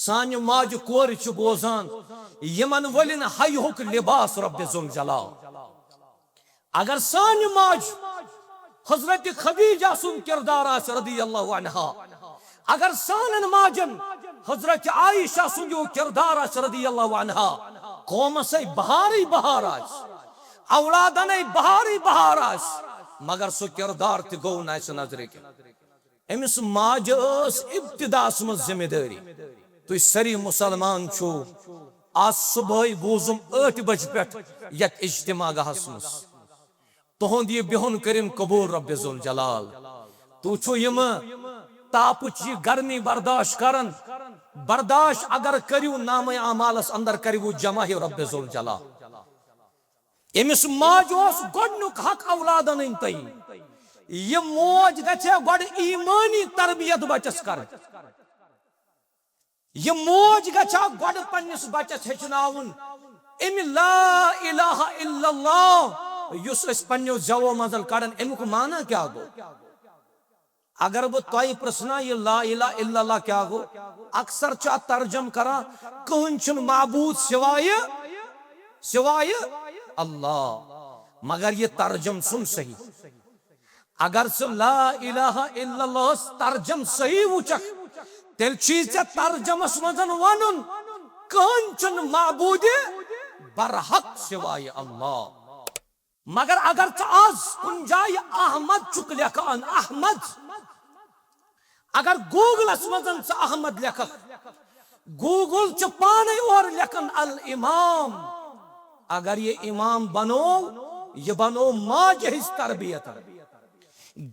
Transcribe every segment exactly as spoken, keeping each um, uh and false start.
سانہِ ماجہِ کورِ چھِ بوزان یِمن ؤلِن حیہُک لباس رب ذوالجلال۔ اگر سانہِ ماجہِ حضرت خدیجہ سُنٛد کردار آسہِ رضی اللہ عنہا، اگر سانٮ۪ن ماجن حضرت عائشہ سُنٛد یہِ کردار آسہِ رضی اللہ عنہا، قومس ہے بہارٕے بہار آسہِ، اولادن ہے بہارٕے بہار آسہِ، مگر سُہ کردار تہِ گوٚو نہٕ اسہِ نظرِ کِنۍ۔ أمِس ماجہِ ٲس ابتداہس منٛز ذمہ دٲری۔ تُہۍ سٲری مسلمان چھِو، آز صبحٲے بوٗزُم ٲٹھِ بجہِ پٮ۪ٹھ یتھ اجتماع گاہس منٛز۔ تُہُنٛد یہِ بِہُن کٔرِن قبوٗل رب ذوالجلال۔ تُہۍ چھِو یِم تاپٕچ یہِ گرمی برداشت کران، برداشت اگر کٔرِو نامہ اعمالس اندر کٔرِو جمع ہے رب ذوالجلال۔ أمِس ماجہِ اوس گۄڈٕنیُک حق اولادن أنۍ تۄہہِ۔ یہِ موج گژھِ گۄڈٕ ایمٲنی تربیت بچس کرٕنۍ۔ یہِ موج گژھِ گۄڈٕ پننِس بچس ہیٚچھناوُن اَمہِ لا الہ الا اللہ یُس أسۍ پننیو زٮ۪وو منٛز کڑان، اَمیُک معنی کیٛاہ گوٚو؟ اگر بہٕ تۄہہِ پرژھنا یہِ لا الہ الا اللہ کیٛاہ گوٚو، اکثر چھِ اتھ ترجم کران، کٕہٕنۍ چھُنہٕ معبوٗد سوایہِ، سوایہِ اللہ۔ مگر یہِ ترجم چھُنہٕ صحیح۔ اگر ژٕ لا الہ الا اللہ ہس ترجم صحیح وٕچھکھ، تیٚلہِ چھُے ژےٚ ترجمس منٛز ونُن، کٕہٕنۍ چھُنہٕ معبوٗدِ برحق سوایہِ اللہ۔ مگر اگر ژٕ آز کُنہِ جایہِ احمد چھُکھ لیکھان، احمد، اگر گوگلس منٛز ژٕ احمد لیکھکھ، گوگل چھُ پانے اورٕ لیکھان الامام۔ اگر یہِ امام بنوو، یہِ بنوو ماجہِ ہٕنٛز تربیت۔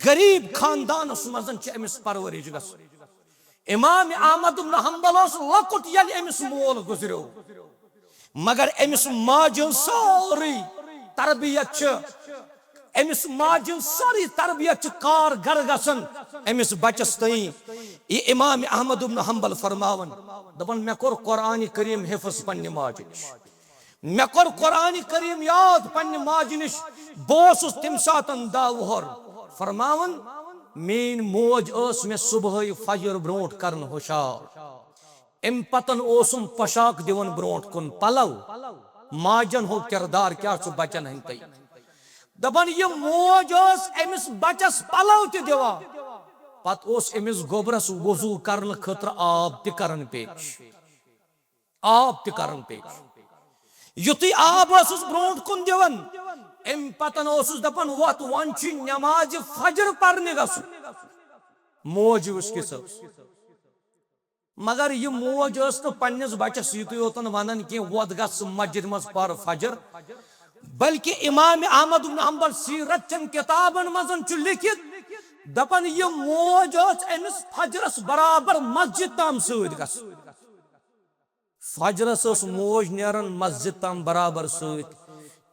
غریب خاندانس منٛز چھِ أمِس پرورش گژھان۔ امام احمد بن حنبل اوس لۄکُٹ ییٚلہِ أمِس مول گُزریو، مگر أمِس ماجہِ ہٕنٛز سٲرٕے تربیت چھِ، أمِس ماجہِ ہٕنٛز سٲرٕے تربیت چھِ کارگر گژھان أمِس بچس تام۔ یہِ امام احمد بن حنبل فرماوان، دپان، مےٚ کوٚر قرآن کریم حفظ پننہِ ماجہِ نِش۔ مےٚ کوٚر قرآن کریم یاد پننہِ ماجہِ نِش۔ بہٕ اوسُس تمہِ ساتن دہ وُہر۔ فرماوان، میٲنۍ موج ٲس مےٚ صبحٲے فجر برونٹھ کران ہُشار۔ امہِ پتن اوسُم پوشاک دِوان برونٹھ کُن، پلو۔ ماجن ہُنٛد کردار کیٛاہ چھُ بچن ہٕنٛدۍ تہٕ؟ دپان، یہِ موج ٲس أمِس بچس پلو تہِ دِوان، پتہٕ اوس أمِس گوٚبرس وضو کرنہٕ خٲطرٕ آب تہِ کران پیش۔ آب تہِ کران پیش۔ یُتھُے آب ٲسٕس برونٹھ کُن دِوان، امہِ پتن اوسُس دپان، وۄتھ، وۄنۍ چھُے نمازِ فجر پرنہِ گژھُن۔ موج وٕچھ کِژھ ٲس۔ مگر یہِ موج ٲس نہٕ پننِس بچس یِتُے یوتن ونان کینٛہہ، وۄتھ گژھ ژٕ مسجد منٛز پر فجر، بلکہِ امام احمد بن حنبل سیرت چٮ۪ن کتابن منٛز چھُ لیکھِتھ، دپان، یہِ موج ٲس أمِس فجرس برابر مسجد تام سۭتۍ گژھان۔ فجرس ٲس موج نیران مسجد تام برابر سۭتۍ۔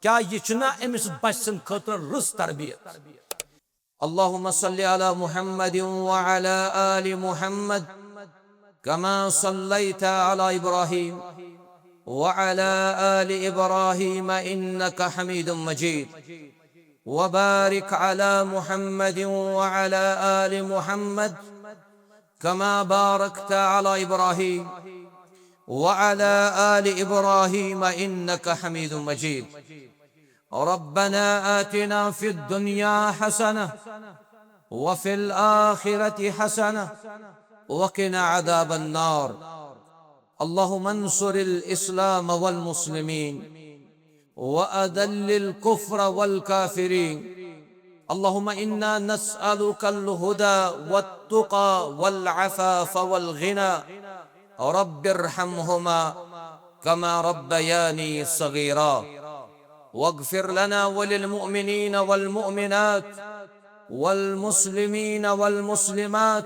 کیٛاہ یہِ چھُنہ أمِس بچہِ سٕنٛدِ خٲطرٕ رٕژ تربیت؟ اللهم صل على محمد وعلى آل محمد كما صليت على إبراهيم وعلى آل إبراهيم إنك حميد مجيد. وبارك على محمد وعلى آل محمد كما باركت على إبراهيم وعلى آل إبراهيم إنك حميد مجيد. ربنا آتنا في الدنيا حسنة وفي الآخرة حسنة وقنا عذاب النار. اللهم انصر الإسلام والمسلمين وأذل الكفر والكافرين. اللهم إنا نسألك الهدى والتقى والعفاف والغنى. رب ارحمهما كما ربياني صغيرا. واغفر لنا وللمؤمنين والمؤمنات والمسلمين والمسلمات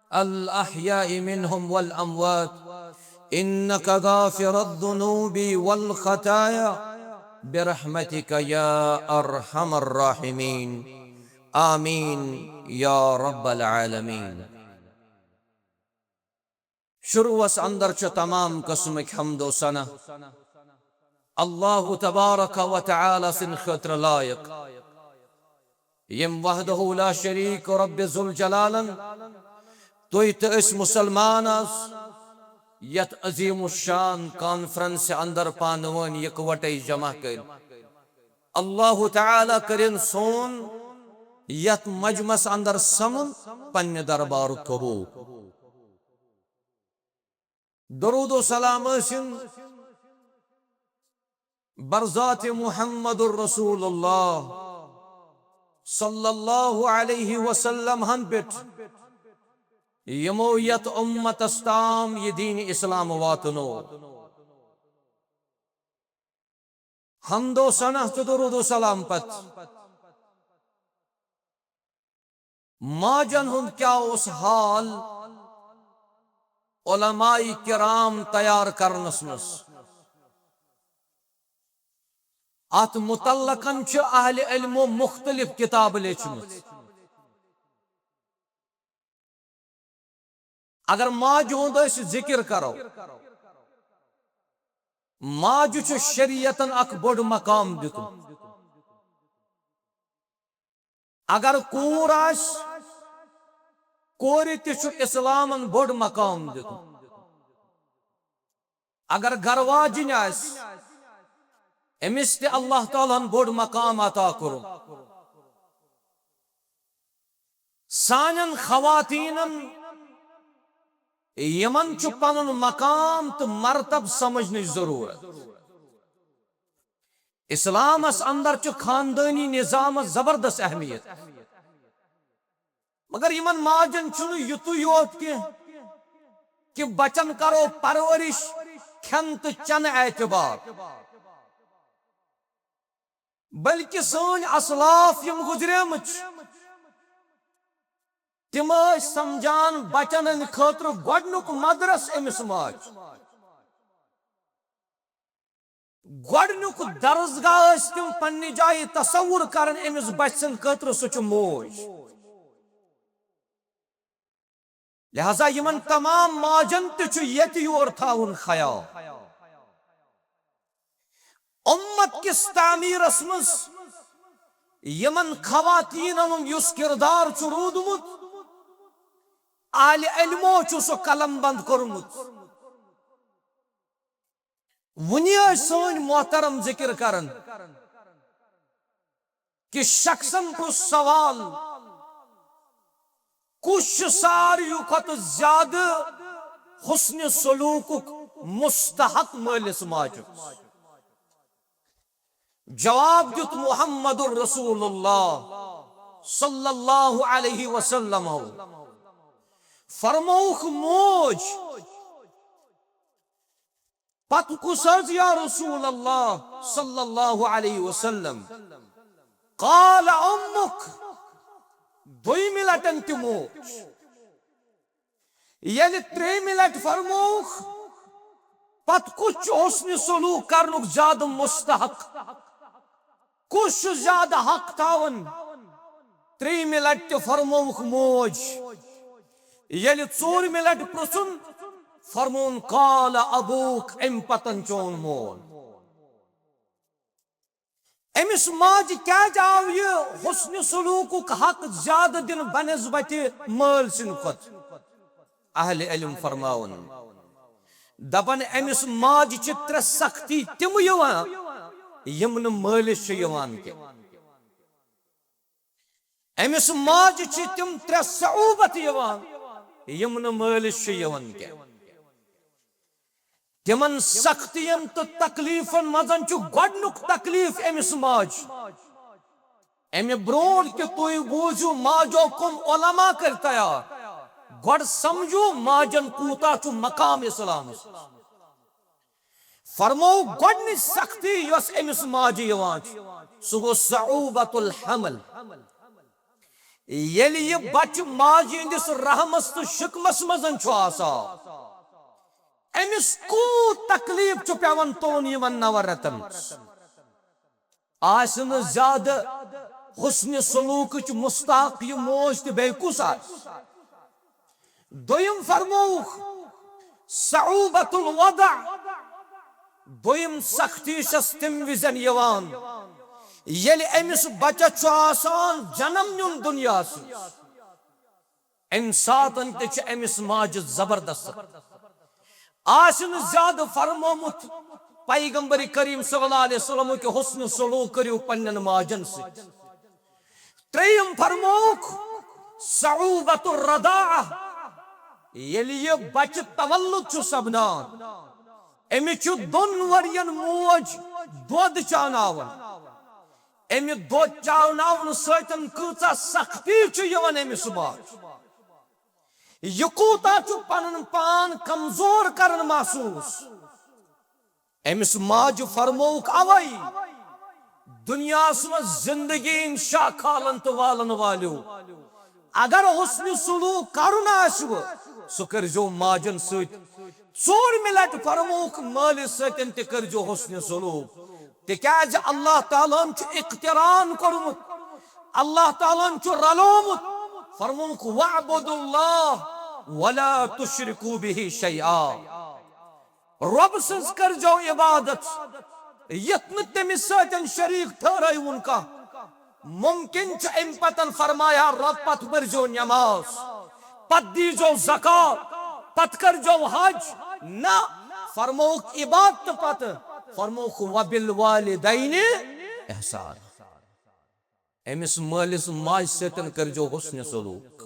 الأحياء منهم والأموات إنك غافر الذنوب والخطايا برحمتك يا أرحم الراحمين. آمين يا رب العالمين. شروعس اندر چھُ تمام قسمٕکۍ حمد و ثنا اللہ تبارک و تعالی سٕنٛدِ خٲطرٕ لایق، ییٚمۍ وحدہ لا شریک رب ذوالجلالن تُہۍ تہٕ أسۍ مسلمان آز یتھ عظیم الشان کانفرنس اندر پانہٕ ؤنۍ یکوٹے جمع کٔرۍ۔ اللہ تعالیٰ کٔرِن سون یتھ مجمس اندر سمُن پننہِ دربارُک قبول۔ درود و سلام ٲسِن برذات محمد الرسول اللہ صلی اللہ علیہ وسلم ہن پٮ۪ٹھ، یِمو یتھ امتس تام یہِ دین اسلام واتنو۔ حمد و ثنا تہٕ درود و سلام پتہٕ ماجن ہُنٛد کیٛاہ اوس حال علماء کرام تیار کرنس منٛز؟ اتھ متعلقن چھِ اہل علمو مختلف کتابہٕ لیچھمٕژ۔ اگر ماجہِ ہُنٛد أسۍ ذکر کرو، ماجہِ چھُ شریعتن اکھ بوٚڑ مقام دیُتمُت۔ اگر کوٗر آسہِ، کورِ تہِ چھُ اسلامن بوٚڑ مقام دیُتمُت۔ اگر گرواجِنۍ آسہِ، أمِس تہِ اللہ تعالیٰ ہن بوٚڑ مقام عطا کوٚرمُت۔ سانٮ۪ن خواتیٖنن، یِمن چھُ پنُن مقام تہٕ مرتب سمجھنٕچ ضروٗرت۔ اسلامس اندر چھُ خاندٲنی نظامس زبردست اہمیت۔ مگر یِمن ماجن چھُنہٕ یُتُے یوت کینٛہہ کہِ بچن کرو پرورش کھٮ۪ن تہٕ چٮ۪نہٕ اعتبار، بلکہِ سٲنۍ اسلاف یِم گُزریمٕتۍ چھِ، تِم ٲسۍ سمجھان بچن ہٕنٛدِ خٲطرٕ گۄڈنیُک مدرس أمِس ماجہِ۔ گۄڈنیُک درسگاہ ٲسۍ تِم پننہِ جایہِ تصور کران أمِس بچہِ سٕنٛدِ خٲطرٕ، سُہ چھُ موج۔ لہذا یِمن تمام ماجن تہِ چھُ ییٚتہِ یور تھاوُن خیال۔ امت کِس تعمیرس منٛز یِمن خواتیٖنن ہُنٛد یُس کردار چھُ روٗدمُت، اہلِ علمو چھُ سُہ قلم بند کوٚرمُت۔ وُنہِ ٲسۍ سٲنۍ محترم ذکر کران کہِ شخصن پرُژھ سوال، کُس چھُ ساروی کھۄتہٕ زیادٕ حسنِ سلوکُک مستحق مٲلِس ماجہِ؟ جواب دیُت محمد رسول اللہ صلی اللہ علیہ وسلم، فرمووُکھ موج۔ پتہٕ کُس حظ یا رسول اللہ صلی اللہ علیہ وسلم؟ قال امک، دوٚیمہِ لٹن تہِ موج۔ ییٚلہِ ترٛیٚیمہِ لٹہِ فرمووُکھ، پتہٕ کُس چھُ حسنِ سلوک کرنُک زیادٕ مستحق؟ کُس چھُ زیادٕ حق تھاوان؟ ترٛیٚیِمہِ لٹہِ تہِ فرمووُکھ موج۔ ییٚلہِ ژوٗرِمہِ لٹہِ پرٛژھُن، فرمووُن، قال ابوک، اَمہِ پتن چون مول۔ أمِس ماجہِ کیٛازِ آو یہِ حسنِ سلوکُک حق زیادٕ دِنہٕ بنسبتہِ مٲلۍ سٕنٛدِ کھۄتہٕ؟ اہلِ علم فرماوان، دپان، أمِس ماجہِ چھِ ترٛےٚ سختی تِم یِوان، یِم نہٕ مٲلِس چھِ یِوان کینٛہہ۔ أمِس ماجہِ چھِ تِم ترٛےٚ صعوبت یِوان، یِم نہٕ مٲلِس چھِ یِوان کینٛہہ۔ تِمن سختین تہٕ تکلیفن منٛز چھُ گۄڈنیُک تکلیف أمِس ماجہِ۔ امہِ برونٛٹھ کہِ تُہۍ بوٗزِو ماجو کم علماء کٔرۍ تیار، گۄڈٕ سمجھو ماجن کوٗتاہ چھُ مقام اسلامس۔ فرموو گۄڈنِچ سختی یۄس أمِس ماجہِ یِوان چھِ، سُہ گوٚو صعوبت الحمل۔ ییٚلہِ یہِ بچہٕ ماجہِ ہٕنٛدِس رحمس تہٕ شکمس منٛز چھُ آسان، أمِس کوٗت تکلیف چھُ پٮ۪وان تُلُن یِمن نَوَن رٮ۪تن منٛز۔ آسہِ نہٕ زیادٕ حسنِ سلوکٕچ مستحق یہِ موج تہِ بیٚیہِ کُس آسہِ؟ دوٚیِم فرمووُکھ صعوبت الوضع۔ دوٚیِم سختی چھَس تَمہِ وِزٮ۪ن یِوان، ییٚلہِ أمِس بچس چھُ آسان جنم نیُن دُنیاہَس منٛز۔ اَمہِ ساتَن تہِ چھِ أمِس ماجہِ زبردست۔ آسہِ نہٕ زیادٕ فرمومُت پیغمبر کریم صلی اللہ علیہ وسلم کہِ حسن سلوک کٔرِو پننٮ۪ن ماجن سۭتۍ۔ ترٛیٚیِم فرمووُکھ صعوبۃ الرضاعہ، ییٚلہِ یہِ بچہِ تولد چھُ سپدان، أمِس چھُ دۄن ؤرین موج دۄد چاوناوان۔ أمہِ دۄد چاوناونہٕ سۭتۍ کۭژاہ سختی چھِ یِوان أمِس ماجہِ۔ یہِ کوٗتاہ چھُ پنُن پان کمزور کران محسوس۔ أمِس ماجہِ فرمووُکھ اوے، دُنیاہس منٛز زندگی ہٕنٛدۍ شاہ کھالن تہٕ والن والیو، اگر حسن سلوک کرُن آسِوٕ، سُہ کٔرۍزیو ماجن سۭتۍ۔ ژوٗرمہِ لٹہِ فرمووُکھ مٲلِس سۭتۍ تہِ کٔرۍزیو حسن سلوک، تِکیازِ اللہ تعالیٰ ہن چھُ اقتران کوٚرمُت، اللہ تعالیٰ ہن چھُ رلومُت۔ فرمووُکھ، "واعبدوا اللہ ولا تشرکوا بہ شیئا"۔ رۄب سٕنٛز کٔرۍزیو عبادت، یتھ نہٕ تٔمِس سۭتۍ شریٖک ٹھہرٲوُن کانٛہہ۔ ممکن چھُ اَمہِ پتن فرمایا رۄب، پتہٕ پٔرۍزیو نماز، پتہٕ دیٖزیو زکات، پتہٕ کٔرۍزیو حج۔ نہ، فرمووُکھ عبادت پتہٕ، فرمووُکھ وبالوالدین احسان۔ أمِس مٲلِس ماجہِ سۭتۍ کٔرۍزیو حسن سلوک۔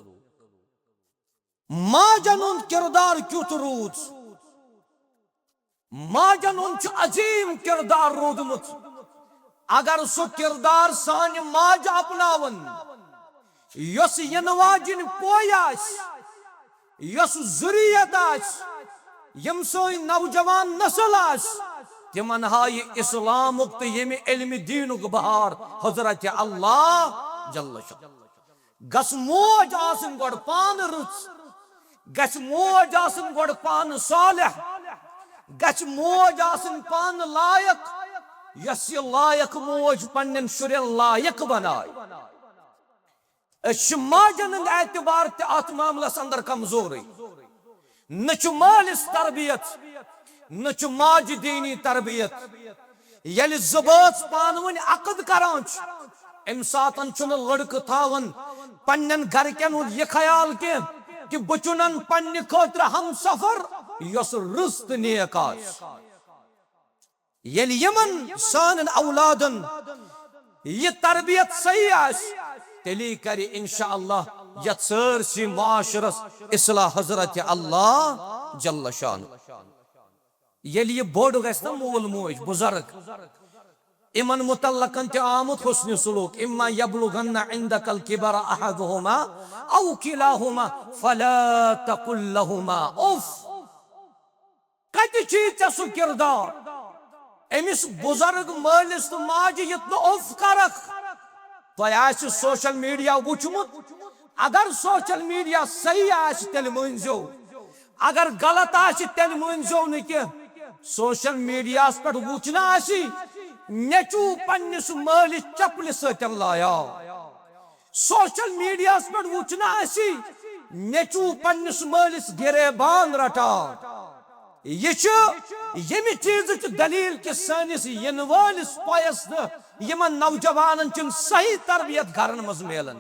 ماجن ہُنٛد کردار کیُتھ روٗد؟ ماجن ہُنٛد چھُ عظیٖم کردار روٗدمُت۔ اگر سُہ کردار سانہِ ماجہِ اپناون، یۄس یِنہٕ واجِنۍ پوے آسہِ، یۄس ذُریت آسہِ، یِم سٲنۍ نوجوان نسل آسہِ، تِمن ہایہِ اسلامُک تہٕ ییٚمہِ علمِ دیٖنُک بہار حضرت اللہ جل شانہ۔ گژھ موج آسٕنۍ گۄڈٕ پانہٕ رٕژ، گژھِ موج آسٕنۍ گۄڈٕ پانہٕ صالح، گژھِ موج آسٕنۍ پانہٕ لایق، یۄس یہِ لایق موج پننٮ۪ن شُرٮ۪ن لایق بنایہِ۔ أسۍ چھِ ماجن ہُنٛد اعتبار تہِ اتھ معاملس اندر کمزورٕے۔ نہ چھُ مٲلِس تربیت، نہ چھُ ماجہِ دیٖنی تربیت۔ ییٚلہِ زٕ بٲژ پانہٕ ؤنۍ عقد کران چھِ، امہِ ساتن چھُنہٕ لڑکہٕ تھاوان پننٮ۪ن گرِکٮ۪ن ہُنٛد یہِ خیال کینٛہہ کہِ بہٕ چُنن پننہِ خٲطرٕ ہمسفر یۄس رٕژ تہٕ نیک آسہِ۔ ییٚلہِ یِمن سانٮ۪ن اولادن یہِ تربیت صحیح آسہِ، تیٚلی کرِ انشاءاللہ یتھ سٲرسٕے معاشرس اصلاح حضرت اللہ جل شانہ۔ ییٚلہِ یہِ بوٚڑ گژھِ نا مول موج، بزرگ، یِمن متعلقن تہِ آمُت حسن سلوک، اما یبلغن عندک الکبر احدہما او کلاہما فلا تقل لہما اف۔ کتہِ چھُے ژےٚ سُہ کردار؟ أمِس بزرگ مٲلِس تہٕ ماجہِ یُتھ نہٕ اُف کرکھ۔ تۄہہِ آسہِ سوشل میڈیا وُچھمُت، اگر سوشل میڈیا صحیح آسہِ تیٚلہِ مٲنۍزیو، اگر غلط آسہِ تیٚلہِ مٲنۍزیو نہٕ کینٛہہ۔ سوشل میڈیاہس پٮ۪ٹھ وُچھنہٕ آسہِ نیٚچوٗ پننِس مٲلِس چپلہِ سۭتۍ لایان۔ سوشل میڈیاہس پٮ۪ٹھ وُچھنہٕ آسہِ نیٚچوٗ پننِس مٲلِس گریبان رٹان۔ یہِ چھُ ییٚمہِ چیٖزٕچ دٔلیٖل کہِ سٲنِس یِنہٕ وٲلِس پۄیس تہٕ یِمن نوجوانن چھِنہٕ صحیح تربیت گرن منٛز میلان۔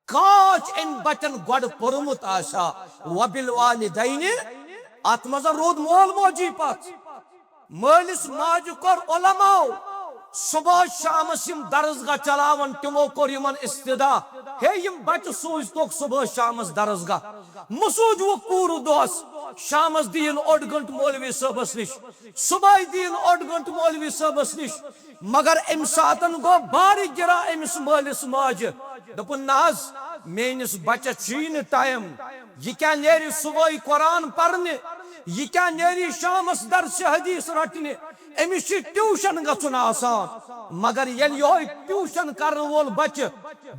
کاش أمۍ بچن گۄڈٕ پوٚرمُت آسہِ ہا وبالوالدین، اتھ منٛز روٗد مول موجی پتھ۔ مٲلِس ماجہِ کوٚر علماو صبح شامس یِم درسگاہ چلاوان، تِمو کوٚر یِمن استدعا، ہے، یِم بچہٕ سوٗزتوکھ صبح شامس درسگاہ، مہٕ سوٗزوُکھ پوٗرٕ دۄہس، شامس دِیِن اوٚڑ گٲنٹہٕ مولوی صٲبس نِش، صبحٲے دِیِن اوٚڑ گٲنٹہٕ مولوی صٲبس نِش۔ مگر امہِ ساتن گوٚو بارِ گِرا أمِس مٲلِس ماجہِ۔ دوٚپُن، نہ حظ، میٲنِس بچس چھُیی نہٕ ٹایم۔ یہِ کیٛاہ نیرِ صبحٲے قرآن پرنہِ؟ یہِ کیٛاہ نیرِ شامس درسِ حدیث رٹنہِ؟ أمِس چھُ ٹیوشن گژھُن آسان۔ مگر ییٚلہِ یِہوٚے ٹیوشن کرن وول بچہِ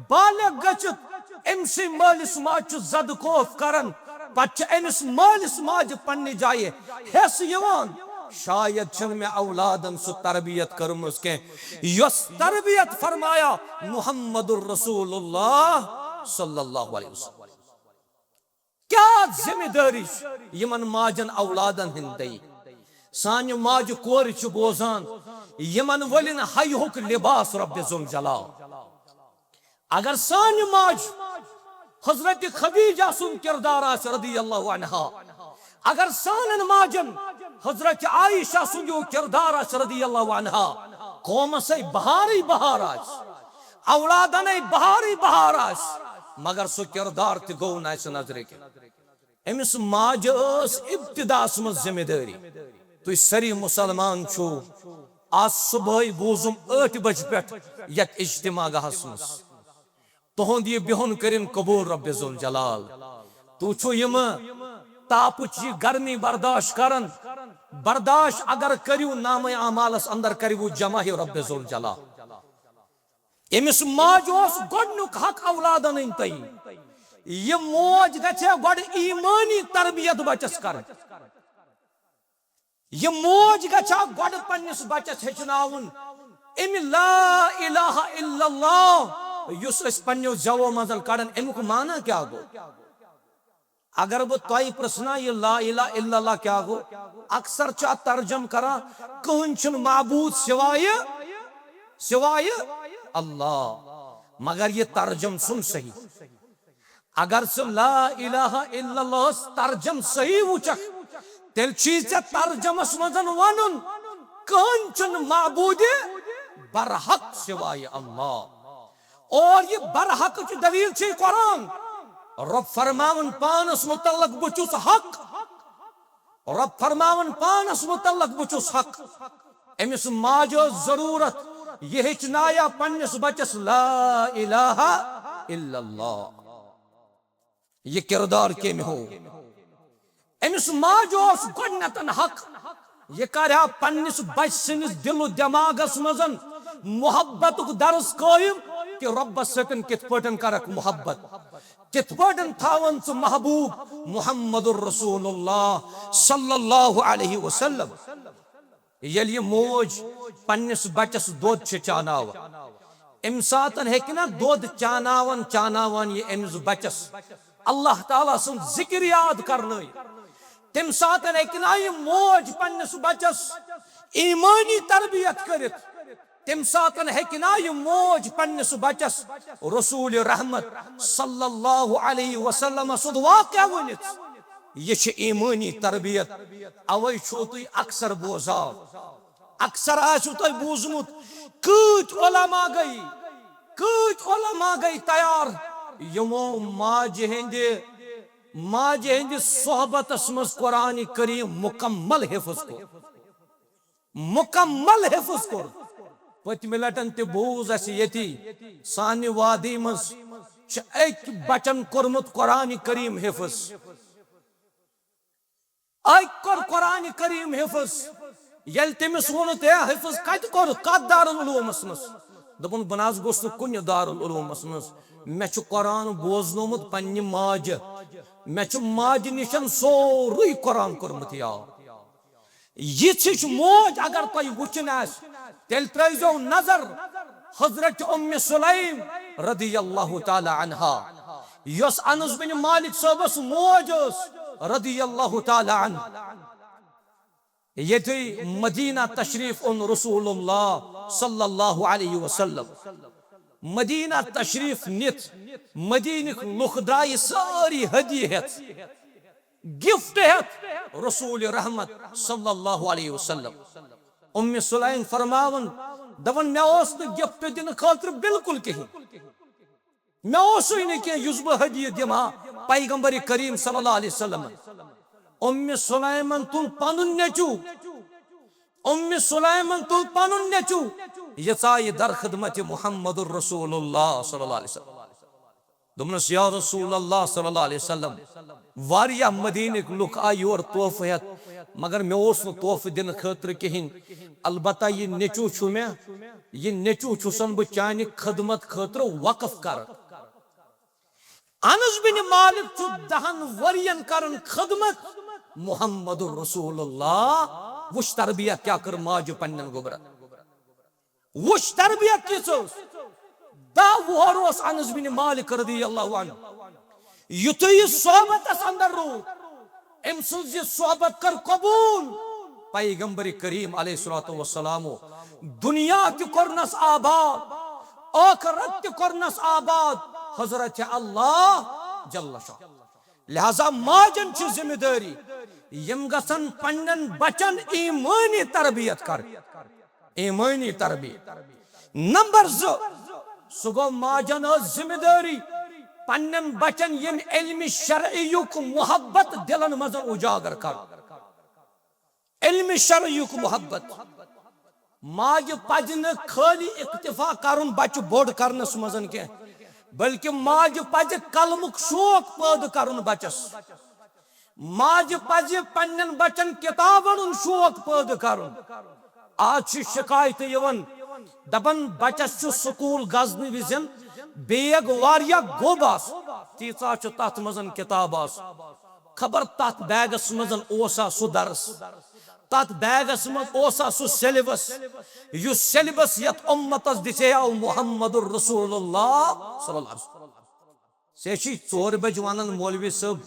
بالغ گٔژھِتھ أمۍ سٕے مٲلِس ماجہِ چھُ زدٕ خوف کران، پتہٕ چھِ أمِس مٲلِس ماجہِ پننہِ جایہِ حیس یِوان، شاید چھنہٕ مےٚ اولادن سُہ تربیت کٔرمٕژ کینٛہہ، یۄس تربیت فرمایا محمد رسول اللہ صلی اللہ علیہ وسلم۔ کیٛاہ ذمہ دٲری چھِ یِمن ماجن اولادن ہٕنٛدۍ؟ سانہِ ماجہِ کورِ چھِ بوزان، یِمن ؤلِن حیہُک لباس رب ذوالجلال۔ اگر سانہِ ماجہِ حضرت خدیجہ سُنٛد کردار آسہِ رضی اللہ عنہا، اگر سانن ماجن حضرت عائشہ سُنٛد یہِ کردار آسہِ رضی اللہ عنہا، قومسے بہارٕے بہار آسہِ، اولادنٕے بہارٕے بہار آسہِ، مگر سُہ کردار تہِ گوٚو نہٕ اَسہِ نظرِ کینٛہہ۔ أمِس ماجہِ ٲس ابتداہس منٛز ذمہ دٲری۔ تُہۍ سٲری مسلمان چھِو، آز صبحٲے بوٗزُم ٲٹھِ بجہِ پٮ۪ٹھ یتھ اجتماع گاہس منٛز۔ تُہُنٛد یہِ بِہُن کٔرِن قبوٗل رب ذوالجلال۔ تُہۍ چھِو یِم تاپٕچ یہِ گرمی برداشت کران، برداشت اگر کٔرِو، نامہ اعمالس اندر کٔرِو جمع ہے رب ذوالجلال۔ أمِس ماجہِ اوس گۄڈٕنیُک حق اولادن أنۍ تۄہہِ۔ یہِ موج گژھِ گۄڈٕ ایمٲنی تربیت بچس کرٕنۍ۔ یہِ موج گژھِ گۄڈٕ پننِس بچس ہیٚچھناوُن اَمہِ لا الہ الا اللہ یُس أسۍ پننیو زٮ۪وو منٛز کڑان، اَمیُک معنی کیٛاہ گوٚو؟ اگر بہٕ تۄہہِ پرژھنا یہِ لا الہ الا اللہ کیٛاہ گوٚو، اکثر چھِ اتھ ترجم کران، کٕہٕنۍ چھُنہٕ معبوٗد سوایہِ، سوایہِ اللہ، مگر یہِ ترجم چھُنہٕ صحیح۔ اگر ژٕ لا الہ الا اللہ ہس ترجم صحیح وٕچھکھ، تیٚلہِ چھُے ژےٚ ترجمس منٛز ونُن، کٕہٕنۍ چھُنہٕ معبوٗدِ برحق سوایہِ اللہ۔ اور یہِ برحقٕچ دلیل چھے قرآن۔ رب فرماوان پانس متعلق، بہٕ چھُس حق۔ رب فرماوان پانس متعلق، بہٕ چھُس حق۔ أمِس ماجہِ ٲس ضروٗرت، یہِ ہیٚچھنایا پننِس بچس لا الہ الا اللہ۔ یہِ کردار کٔمۍ ہوو؟ أمِس ماجہِ اوس گۄڈٕنیتھن حق، یہِ کرِ ہا پننِس بچہٕ سٕنٛدِس دِل و دٮ۪ماغس منٛز محبتُک درس قٲیِم کہِ رۄبس سۭتۍ کِتھ پٲٹھۍ کرکھ محبت، کِتھ پٲٹھۍ تھاون ژٕ محبوب محمد رسول اللہ صلی اللہ علیہ وسلم۔ ییٚلہِ یہِ موج پننِس بچس دۄد چھِ چاناوان، اَمہِ ساتن ہیٚکہِ نہ دۄد چاناوان چاناوان یہِ أمِس بچس اللہ تعالیٰ سُنٛد ذِکِر یاد کرنٲوِتھ۔ تَمہِ ساتن ہیٚکہِ نہ یہِ موج پننِس بچس ایٖمٲنی تربیت کٔرِتھ۔ تَمہِ ساتن ہیٚکہِ نہ یہِ موج پننِس بچس رسول رحمت صلی اللہ علیہ وسلم سُنٛد واقعہ ؤنِتھ۔ یہِ چھِ ایٖمٲنی تربیت۔ اوے چھِو تُہۍ اکثر بوزان، اکثر آسِوٕ تۄہہِ بوٗزمُت، کۭتۍ علماء گٔے، کۭتۍ علماء گٔے تیار، یِمو ماجہِ ہٕنٛدِ، ماجہِ ہٕنٛدِ صحبتس منٛز قرآن کریم مکمل حفظ کوٚر۔ مکمل حفظ کوٚر۔ پٔتمہِ لٹہِ تہِ بوٗز اَسہِ ییٚتی سانہِ وادی منٛز چھِ أکۍ بچن کوٚرمُت قرآن کریم حفظ۔ أکۍ کوٚر قرآن کریم حفظ۔ ییٚلہِ تٔمِس ووٚنُکھ، "ہے، حفظ کتہِ کوٚرُتھ؟ کتھ دارالعلومس منٛز؟" دوٚپُن، "بہٕ نہ حظ گوٚژھ نہٕ کُنہِ دارالعلومس منٛز۔ مےٚ چھُ قرآن بوزنومُت پننہِ ماجہِ۔ مےٚ چھُ ماجہِ نِش سورُے قرآن کوٚرمُت یاد۔" یِژھ ہِش موج اگر تۄہہِ وٕچھِنۍ آسہِ، تیٚلہِ ترٲیزیو نظر حضرت ام سلیم رضی اللہ تعالیٰ عنہا، یۄس انس بن مالک صٲبس موج ٲس رضی اللہ تعالیٰ عنہ۔ ییٚتھٕے مدینہ تشریف اوٚن رسول اللہ صلی اللہ علیہ وسلم۔ مدینہ تشریف نِتھ مدینٕکۍ لُکھ درٛایہِ سٲری ہدیہِ ہٮ۪تھ، گفٹ ہٮ۪تھ رسول رحمت صلی اللہ علیہ وسلم۔ ام سلیم فرماوان، دپان، مےٚ اوس نہٕ گفٹ دِنہٕ خٲطرٕ بالکل کِہیٖنۍ، مےٚ اوسُے نہٕ کینٛہہ یُس بہٕ ہدیہِ دِمہٕ ہا پیغمبر کریم صلی اللہ علیہ وسلم۔ ام سلیمن تُل پنُن نیٚچو، ام سلیمن تُل پنُن نیٚچو، یہِ ژایہِ در خدمت محمد رسول اللہ صلی اللہ علیہ وسلم۔ دوٚپنَس، یا رسول اللہ صلی اللہ علیہ وسلم، واریاہ مدیٖنٕکۍ لُکھ آے یور تحفہٕ ہٮ۪تھ، مگر مےٚ اوس نہٕ تحفہٕ دِنہٕ خٲطرٕ کِہیٖنۍ۔ البتہ یہِ نیٚچوٗ چھُ مےٚ، یہِ نیٚچوٗ چھُسَن بہٕ چانہِ خدمت خٲطرٕ وقف کران۔ انس بن مالک چھُ دَہَن ؤرین کران خدمت محمد رسول اللہ۔ وٕچھ تربیت کیٛاہ کٔر ماجہِ پننٮ۪ن گوٚبرن۔ وٕچھ تربیت کِژھ ٲس۔ دَہ وُہُر اوس انس بن مالک رضی اللہ عنہ۔ یُتھُے یہِ صحبتس اندر روٗد، أمۍ سٕنٛز یہِ صحبت کٔر قبوٗل۔ پیغمبر کریم علیہ الصلوۃ والسلام دنیا تہِ کوٚرنس آباد، ٲخرت تہِ کوٚرنس آباد حضرت اللہ جل شانہ۔ لہذا ماجن چھِ ذمہ دٲری، یِم گژھن پننٮ۪ن بچن ایمٲنی تربیت کرٕنۍ۔ ایمٲنی تربیت۔ نمبر زٕ، سُہ گوٚو ماجن ٲس ذمہ دٲری پننٮ۪ن بچن ییٚمہِ علمِ شرعیُک محبت دِلن منٛز اجاگر کرُن۔ علمِ شرعیُک محبت۔ ماجہِ پزِ نہٕ خٲلی اکتفا کرُن بچہِ بوٚڑ کرنس منٛز کینٛہہ، بلکہ ماجہِ پزِ قلمُک شوق پٲدٕ کرُن بچس۔ ماجہِ پزِ پننٮ۪ن بچن کتابن ہُنٛد شوق پٲدٕ کرُن۔ آز چھِ شکایتہٕ یِوان، دپان بچس چھُ سکوٗل گژھنہٕ وِزِ بیگ واریاہ گوٚب آسان، تیٖژاہ چھِ تتھ منٛز کتاب آسان۔ خبر تتھ بیگس منٛز اوسا سُہ درس، تتھ بیگس منٛز اوسا سُہ سیلبس، یُس سیلبس یتھ امتس دِژے آو محمد رسول اللہ صلی اللہ علیہ وسلم۔ ژےٚ چھی ژورِ بجہِ ونان مولوی صٲب،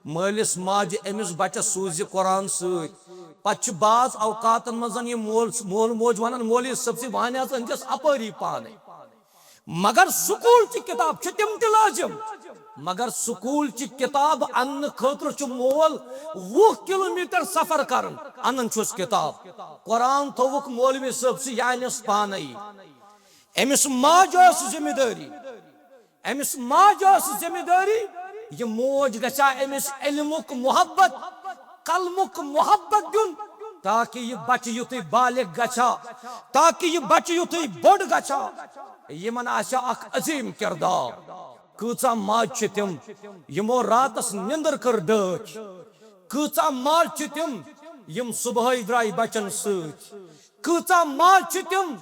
مٲلِس ماجہِ أمِس بچس سوٗزِ قرآن سۭتۍ۔ پتہٕ چھِ بعض اوقاتن منٛز یہِ مول، مول موج ونان، مولوی صٲب، ژٕ وۄنۍ حظ أنۍزٮ۪س اپٲری پانے۔ مگر سکوٗل چہِ کِتاب چھِ تِم تہِ لٲزِم۔ مگر سکوٗل چہِ کِتاب اننہٕ خٲطرٕ چھُ مول وُہ کلوٗمیٖٹر سفر کران، انان چھُس کِتاب۔ قرآن تھوٚوُکھ مولوی صٲب سٕے، یہِ انٮ۪س پانے۔ أمِس ماجہِ ٲس ذمہ دٲری، أمِس ماجہِ ٲس ذمہ دٲری، یہِ موج گژھِ ہا أمِس علمُک محبت، قلمُک محبت دیُن، تاکہ یہِ بچہِ یُتھُے بالغ گژھِ ہا، تاکہ یہِ بچہِ یُتھُے بوٚڑ گژھِ ہا، یِمن آسہِ ہا اکھ عظیٖم کردار۔ کۭژاہ ماجہِ چھِ تِم، یِمو راتس نِندٕر کٔر ڈٲٹھۍ۔ کۭژاہ ماجہِ چھِ تِم، یِم صبحٲے درٛاے بچن سۭتۍ۔ کۭژاہ ماجہِ چھِ تِم،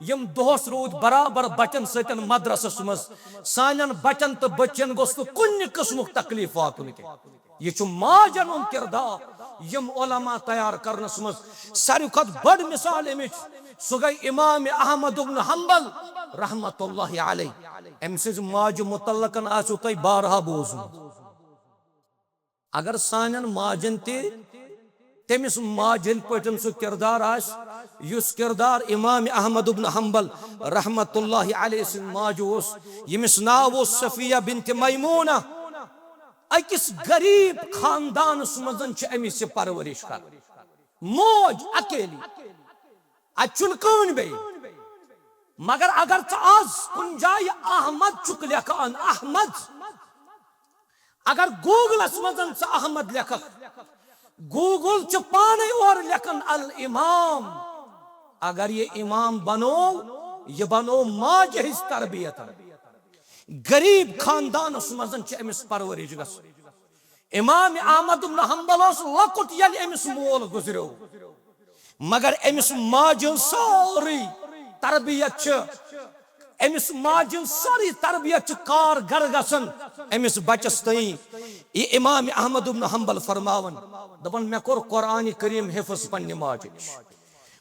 یِم دۄہس روٗدۍ برابر بچن سۭتۍ مدرسس منٛز۔ سانٮ۪ن بچن تہٕ بچین گوٚژھ نہٕ کُنہِ قٕسمُک تکلیف واتُن کینٛہہ۔ یہِ چھُ ماجن ہُنٛد کردار، یِم علماء تیار کرنس منٛز۔ ساروی کھۄتہٕ بٔڑ مثال امِچ، سُہ گٔے امام احمد ابن حنبل رحمت اللہ علیہ۔ أمۍ سٕنٛزِ ماجہِ متعلقن آسیو تۄہہِ بارہا بوٗزمُت۔ اگر سانٮ۪ن ماجن تہِ تٔمِس ماجہِ ہٕنٛدۍ پٲٹھۍ سُہ کردار آسہِ، یُس کردار امام احمد ابن حنبل رحمت اللہ علیہ سٕنٛدِ ماجہِ اوس، ییٚمِس ناو اوس صفیہ بنت میمونہ، أکِس غریب خاندانس منٛز چھِ أمِس یہِ پرورش کران۔ موج اکیلی، اتہِ چھُنہٕ کٕہٕنۍ بیٚیہِ۔ مگر اگر ژٕ آز کُنہِ جایہِ احمد چھُکھ لیکھان، احمد، اگر گوگلس منٛز ژٕ احمد لیکھکھ، گوگل چھُ پانے اورٕ لیکھان الامام۔ اگر یہِ امام بنو، یہِ بنو ماجہِ ہٕنٛز تربیت۔ غریب خاندانس منٛز چھِ أمِس پرورش گژھان۔ امام احمد بن حنبل اوس لۄکُٹ ییٚلہِ أمِس مول گُزریو، مگر أمِس ماجہِ ہٕنٛز سٲرٕے تربیت چھِ، أمِس ماجہِ ہٕنٛز سٲرٕے تربیت چھِ کارگر گژھان أمِس بچس تام۔ یہِ امام احمد بن حنبل فرماوان، دپان، مےٚ کوٚر قرآن کریم حفظ پننہِ ماجہِ نِش۔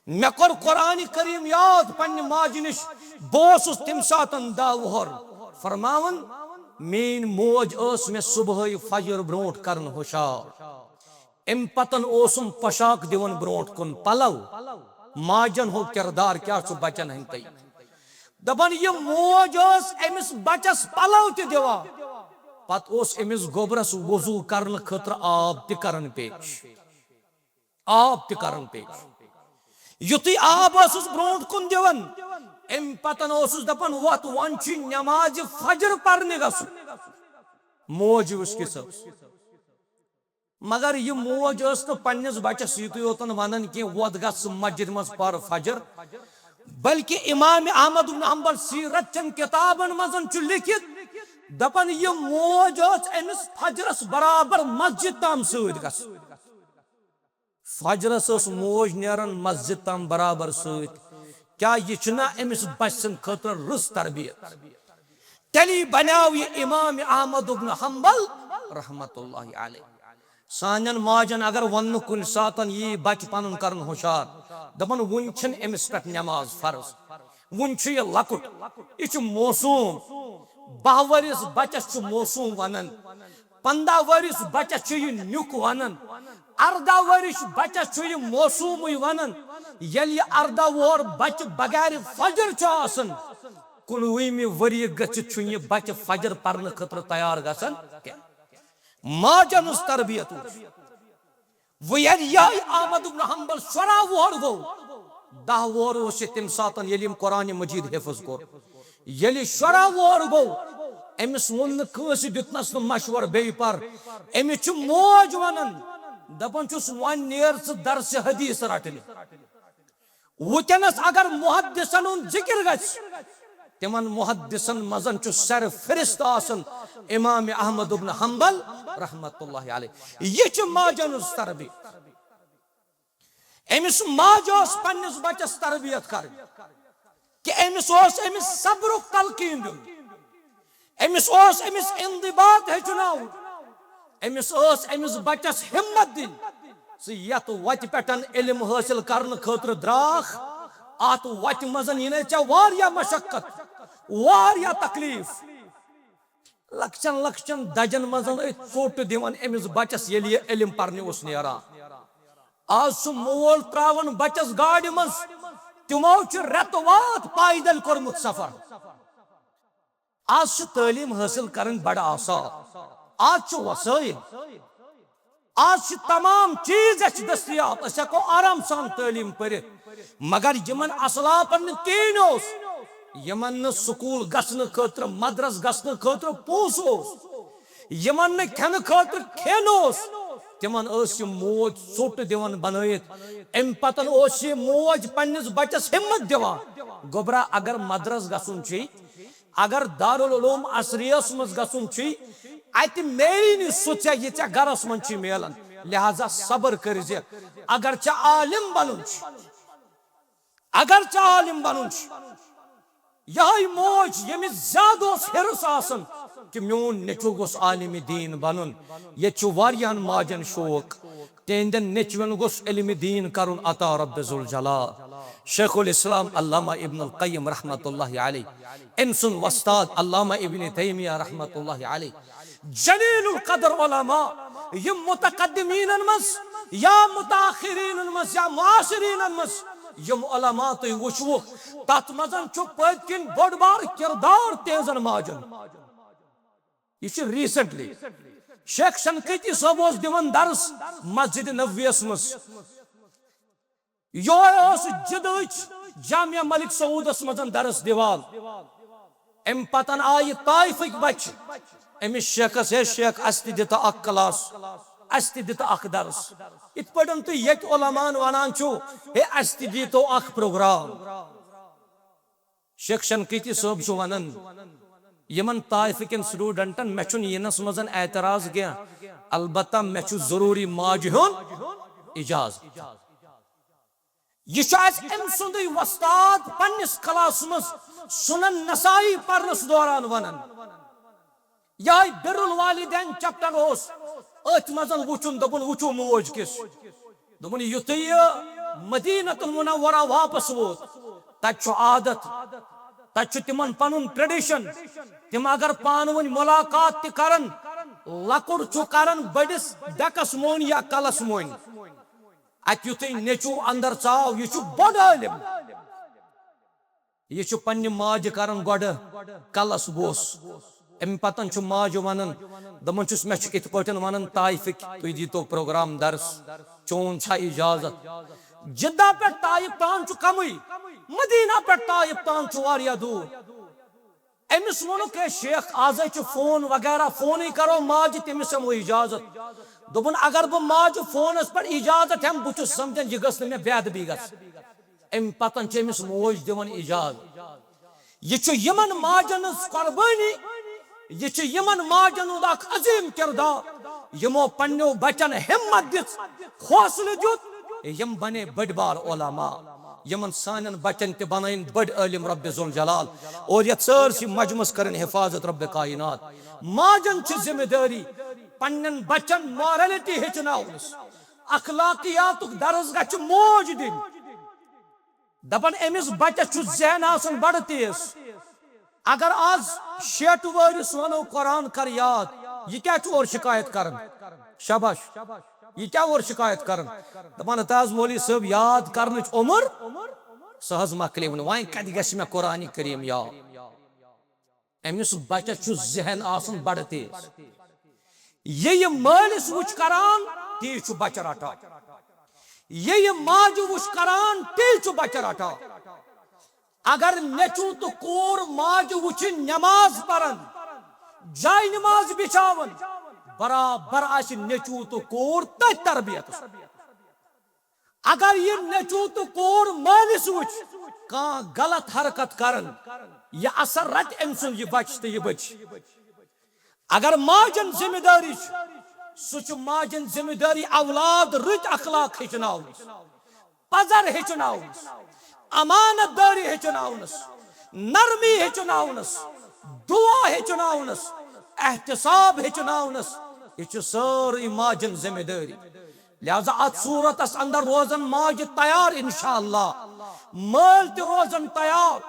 مےٚ کوٚر قرآن کریم یاد پننہِ ماجہِ نِش۔ بہٕ اوسُس تمہِ ساتن دہ وُہُر۔ فرماوان، میٲنۍ موج ٲس مےٚ صبحٲے فجر برونٹھ کران ہُشار۔ امہِ پتن اوسُم پوشاک دِوان برونٹھ کُن، پلو۔ ماجن ہُنٛد کردار کیٛاہ چھُ بچن ہٕنٛدۍ تہٕ؟ دپان، یہِ موج ٲس أمِس بچس پلو تہِ دِوان، پتہٕ اوس أمِس گوٚبرس وضو کرنہٕ خٲطرٕ آب تہِ کران پیش۔ آب تہِ کران پیش۔ یُتھُے آب ٲسٕس برونٛٹھ کُن دِوان، اَمہِ پتن اوسُس دپان، وۄتھ، وۄنۍ چھُے نمازِ فجر پرنہِ گژھُن۔ موج وٕچھ کِژھ ٲس۔ مگر یہِ موج ٲس نہٕ پننِس بچس یِتُے یوتن ونان کینٛہہ، وۄتھ گژھ ژٕ مسجد منٛز پر فجر، بلکہِ امام احمد بن حنبل سیرت چٮ۪ن کتابن منٛز چھُ لیکھِتھ، دپان، یہِ موج ٲس أمِس فجرس برابر مسجد تام سۭتۍ گژھان۔ فجرس ٲس موج نیران مسجد تام برابر سۭتۍ۔ کیٛاہ یہِ چھُنہ أمِس بچہِ سٕنٛدِ خٲطرٕ رٕژ تربیت؟ تیٚلی بنیو یہِ امام احمد ابن حنبل رحمت اللہ علیہ۔ سانٮ۪ن ماجن اگر وننہٕ کُنہِ ساتن یی بچہِ پنُن کرن ہُشار، دپان، وُنہِ چھِنہٕ أمِس پٮ۪ٹھ نماز فرض، وُنہِ چھُ یہِ لۄکُٹ، یہِ چھُ معصوم۔ باہ ؤرِس بچس چھُ معصوم ونان، پنٛداہ ؤرِش بچس چھُ یہِ نیُک ونان، ارداہ ؤرِش بچس چھُ یہِ معصومٕے ونان۔ ییٚلہِ یہِ ارداہ وُہُر بچہِ بغیر فجر چھُ آسان، کُنوُہمہِ ؤریہِ گٔژھِتھ چھُنہٕ یہِ بچہِ فجر پرنہٕ خٲطرٕ تیار گژھان کینٛہہ۔ ماجن ہٕنٛز تربیت وٕچھ۔ وۄنۍ ییٚلہِ یِہوٚے احمد ابن حنبل شُراہ وُہُر گوٚو، دَہ وُہُر اوس یہِ تَمہِ ساتہٕ ییٚلہِ أمۍ قرآن مجید حفظ کوٚر۔ ییٚلہِ شُراہ وُہُر گوٚو، أمِس ووٚن نہٕ کٲنٛسہِ، دیُتنَس نہٕ مشورٕ بیٚیہِ پر۔ أمِس چھِ موج وَنان، دَپان چھُس، "وۄنۍ نیر ژٕ درسِ حدیث رَٹنہِ۔" وٕنکیٚنَس اگر محدثن ہُنٛد ذکر گژھِ، تِمن محدثن منٛز چھُ سر فہرست آسان امام احمد ابن حنبل رحمت اللہ علیہ۔ یہِ چھِ ماجن ہٕنٛز تربیت۔ أمِس ماجہِ ٲس پننِس بچس تربیت کرٕنۍ، کہِ أمِس اوس أمِس صبرُک تلقین دیُن، أمِس اوس أمِس انضباط ہیٚچھناوُن، أمِس ٲس أمِس بچس ہمت دِنۍ۔ ژٕ یتھ وتہِ پٮ۪ٹھ علم حٲصِل کرنہٕ خٲطرٕ درٛاکھ، اتھ وتہِ منٛز یِنے ژےٚ واریاہ مشقت، واریاہ تکلیف۔ لۄکچن لۄکچن دجن منٛز ٲسۍ ژوٚٹ دِوان أمِس بچس، ییٚلہِ یہِ علم پرنہِ اوس نیران۔ آز چھُ مول تراوان بچس گاڑِ منٛز، تِمو چھُ رٮ۪تہٕ واد پیدل کوٚرمُت سفر۔ آز چھِ تعلیٖم حٲصِل کرٕنۍ بڑٕ آسان۔ آز چھِ وسٲیِل، آز چھِ تمام چیٖز اَسہِ دٔستیاب، أسۍ ہٮ۪کو آرام سان تعلیٖم پٔرِتھ۔ مگر یِمن اسلافن نہٕ کِہیٖنۍ اوس، یِمن نہٕ سکوٗل گژھنہٕ خٲطرٕ، مدرس گژھنہٕ خٲطرٕ پونٛسہٕ اوس، یِمن نہٕ کھٮ۪نہٕ خٲطرٕ کھٮ۪ن اوس، تِمن ٲس یہِ موج ژوٚٹ دِوان بنٲیِتھ۔ اَمہِ پتن اوس یہِ موج پننِس بچس ہمت دِوان، گوٚبرا، اگر مدرس گژھُن چھُے، اگر دارالعلوم عصریس منٛز گژھُن چھُے، اتہِ میلی نہٕ سُہ ژےٚ، یہِ ژےٚ گرس منٛز چھُے میلان۔ لہذا صبر کٔرۍ زِ، اگر ژےٚ عالم بنُن چھُ، اگر ژےٚ عالم بنُن چھُ، یہے موج، ییٚمِس زیادٕ اوس حرص آسان کہِ میون نیٚچو گوٚژھ عالم دین بنُن۔ ییٚتہِ چھُ واریاہن ماجن شوق، تِہنٛدٮ۪ن نیٚچوٮ۪ن گوٚژھ علم دین کرُن عطا رب ذوالجلال۔ شیخ الاسلام علامہ ابن القیم رحمۃ اللہ علیہ، أمۍ سُنٛد وۄستاد علامہ ابن تیمیہ رحمۃ اللہ علیہ، جلیل القدر علماء، یِم متقدمینن منٛز یا متاخرینن منٛز یا معاصرینن منٛز یِم علماء تُہۍ وٕچھوُکھ، تتھ منٛز چھُ پٔتۍ کِنۍ بوٚڑ بار کردار تِہنٛزن ماجن۔ یہِ چھُ recently۔ شیخ شنقیطی صٲب اوس دِوان درس مسجد نبویس منٛز۔ یہے اوس جدٕچ جامعہ ملک سعودس منٛز درس دِوان۔ امہِ پتن آیہِ طائفٕکۍ بچہِ أمِس شیخس، "ہے شیخ، اسہِ تہِ دِ تہٕ اکھ class، اسہِ تہِ دِ تہٕ اکھ درس۔ یِتھ پٲٹھۍ تُہۍ ییٚتہِ علماہن ونان چھِو، ہے، اسہِ تہِ دیٖتو اکھ program۔" شیخ شنقیطی صٲب چھُ ونان، یِمن طائفہٕ کٮ۪ن studentن، مےٚ چھُنہٕ یِنس منٛز اعتراض کینٛہہ، البتہ مےٚ چھُ ضروٗری ماجہِ ہُنٛد اجازت۔ یہِ چھُ اَسہِ أمۍ سُنٛدُے وۄستاد پننِس classس منٛز سنن نسائی پرنس دوران ونان۔ یہے بر الوالدین chapter اوس، أتھۍ منٛز وُچھُن، دوٚپُن، وُچھِو موج کِژھ۔ دوٚپُن، یُتھُے یہِ مدینہ المنورہ واپس ووت، تتہِ چھُ عادت، تتہِ چھُ تِمن پنُن tradition۔ تِم اگر پانہٕ ؤنۍ ملاقات تہِ کرن، لۄکُٹ چھُ کران بٔڑِس ڈیکس مۄنۍ یا کلس مۄنۍ۔ اتہِ یُتھُے نیٚچوٗ اندر ژاو، یہِ چھُ بوٚڑ عٲلِم۔ یہِ چھُ پننہِ ماجہِ کران گۄڈٕ کلس بوس۔ امہِ پتن چھُ ماجہِ ونان، دپان چھُس، مےٚ چھُ یِتھ پٲٹھۍ ونان طائفٕکۍ، تُہۍ دیٖتو program درس، چون چھا اجازت؟ جدہ پٮ۪ٹھ طائف تام چھُ کمٕے، مدینہ پٮ۪ٹھ طائف تام چھُ واریاہ دوٗر۔ أمِس ووٚنُکھ، "ہے شیخ، آزے چھُ phone وغیرہ، فونٕے کرو ماجہِ، تٔمِس ہٮ۪مو اجازت۔" دوٚپُن، "اگر بہٕ ماجہِ فونس پٮ۪ٹھ اجازت ہٮ۪مہٕ، بہٕ چھُس سمجھان، یہِ گٔژھ نہٕ مےٚ بے ادبی گژھٕنۍ۔" امہِ پتن چھِ أمِس موج دِوان اجازت۔ یہِ چھُ یِمن ماجن ہٕنٛز قۄربٲنی، یہِ چھُ یِمن ماجن ہُنٛد اکھ عظیٖم کردار، یِمو پننیو بچن ہمت دِژ، حوصلہٕ دیُت، یِم بنے بٔڑۍ بار علماء، یِمن سانٮ۪ن بچن تہِ بنٲیِن بٔڑۍ عٲلم رب ذوالجلال، اور یتھ سٲرسٕے مجمس کرن حفاظت رب کائنات۔ ماجن چھِ ذمہ دٲری پننٮ۪ن بچن morality ہیٚچھناونس، اخلاقیاتُک درس گژھِ موج دِنۍ۔ دپان أمِس بچس چھُ ذہن آسان بڑٕ تیز۔ اگر آز شیٹھ وٲرِس ونو قرآن کر یاد، یہِ کیٛاہ چھُ اورٕ شکایت کران؟ شاباش، یہِ کیٛاہ اورٕ شکایت کران؟ دپان، ہتا حظ مولوی صٲب، یاد کرنٕچ عمر سۄ حظ مۄکلے وُنہِ، وۄنۍ کتہِ گژھِ مےٚ قرآن کریم یاد؟ أمِس بچس چھُ ذہن آسان بڑٕ تیز۔ یہِ یہِ مٲلِس وُچھ کران، تی چھُ بچہٕ رٹان۔ یہِ یہِ ماجہِ وٕچھ کران، تی چھُ بچہٕ رٹان۔ اگر نیٚچوٗ تہٕ کوٗر ماجہِ وٕچھِ نماز پران، جاے نماز بچھاوان، برابر آسہِ نیٚچوٗ تہٕ کوٗر تٔتھۍ تربیتس۔ اگر یہِ نیٚچوٗ تہٕ کوٗر مٲلِس وٕچھ کانٛہہ غلط حرکت کران، یہِ اثر رٹہِ أمۍ سُنٛد یہِ بچہٕ تہٕ یہِ بچی۔ اگر ماجن ذمہ دٲری چھِ، سُہ چھُ ماجن ذمہ دٲری اولاد رٕتۍ اخلاق ہیٚچھناونس، پزر ہیٚچھناونس، امانت دٲری ہیٚچھناونس، نرمی ہیٚچھناونس، دعا ہیٚچھناونس، احتساب ہیٚچھناونس۔ یہِ چھِ سٲرٕے ماجن ذمہ دٲری۔ لہذا اتھ صورتس اندر روزن ماجہِ تیار انشاءاللہ، مٲلۍ تہِ روزن تیار،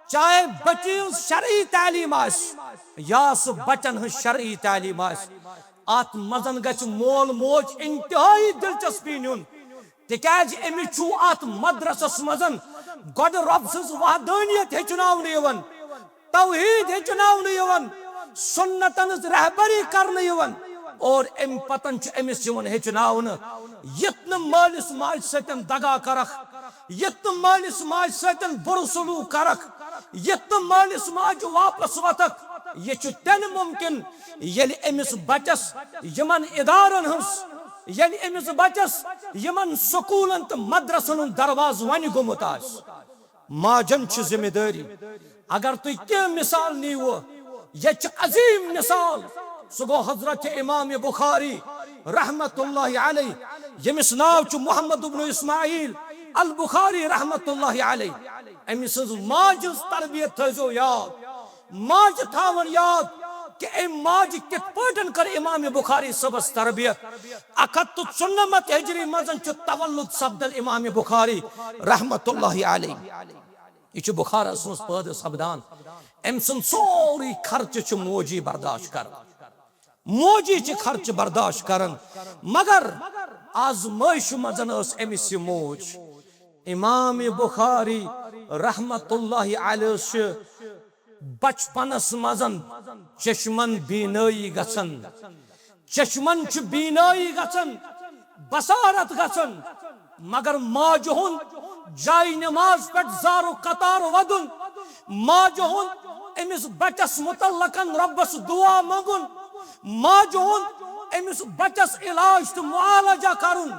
چاہے بچی ہٕنٛز شرعی تعلیم آسہِ یا سُہ بچن ہٕنٛز شرعی تعلیم آسہِ۔ اتھ منٛز گژھِ مول موج انتہٲئی دلچسپی نیُن، تِکیازِ أمِس چھُ اتھ مدرسس منٛز گۄڈٕ رۄب سٕنٛز وحدانیت ہیٚچھناونہٕ یِوان، توحید ہیٚچھناونہٕ یِوان، سنتن ہٕنٛز رہبری کرنہٕ یِوان، اور امہِ پتن چھُ أمِس یِوان ہیٚچھناونہٕ، یِتھ نہٕ مٲلِس ماجہِ سۭتۍ دغا کرکھ، یِتھ نہٕ مٲلِس ماجہِ سۭتۍ بُرٕ سلوک کرکھ، یِتھ نہٕ مٲلِس ماجہِ واپس وتکھ۔ یہِ چھُ تیٚلہِ ممکن ییٚلہِ أمِس بچس یِمن ادارن ہٕنٛز، ییٚلہِ أمِس بچس یِمن سکوٗلن تہٕ مدرسن ہُنٛد دروازٕ ونہِ گوٚمُت آسہِ۔ ماجن چھِ ذمہ دٲری۔ اگر تُہۍ کینٛہہ مثال نیٖوٕ، ییٚتہِ چھِ عظیٖم مثال، سُہ گوٚو حضرت امام بخاری رحمت اللہ علیہ، ییٚمِس ناو چھُ محمد ابن اسماعیل البخاری رحمت اللہ علیہ۔ أمۍ سٕنٛز ماجہِ ہٕنٛز تربیت تھٲیزیو یاد۔ ماجہِ تھاوان یاد کہِ أمۍ ماجہِ کِتھ پٲٹھۍ کٔر امام بخاری صٲبس تربیت۔ اکھ ہتھ تہٕ ژُنمتھ ہجری منٛز چھُ تولد سپدان امام بخاری رحمت اللہ علیہ۔ یہِ چھُ بخارس منٛز پٲدٕ سپدان۔ أمۍ سُنٛد سورُے خرچہٕ چھُ موجی برداشت کران۔ موجی چھِ خرچہٕ برداشت کران، مگر آزمٲیشہِ منٛز ٲس أمِس یہِ موج۔ امام بخاری رحمت اللہ علیہ چھِ بچپنس منٛز چشمن بینٲیی گژھان۔ چشمن چھِ بینٲیی گژھان، بصارت گژھان، مگر ماجہِ ہُنٛد جاے نماز پٮ۪ٹھ زارُک قطار ودُن، ماجہِ ہُنٛد أمِس بچس متعلقن رۄبس دعا منٛگُن، ماجہِ ہُنٛد أمِس بچس علاج تہٕ معالجہ کرُن۔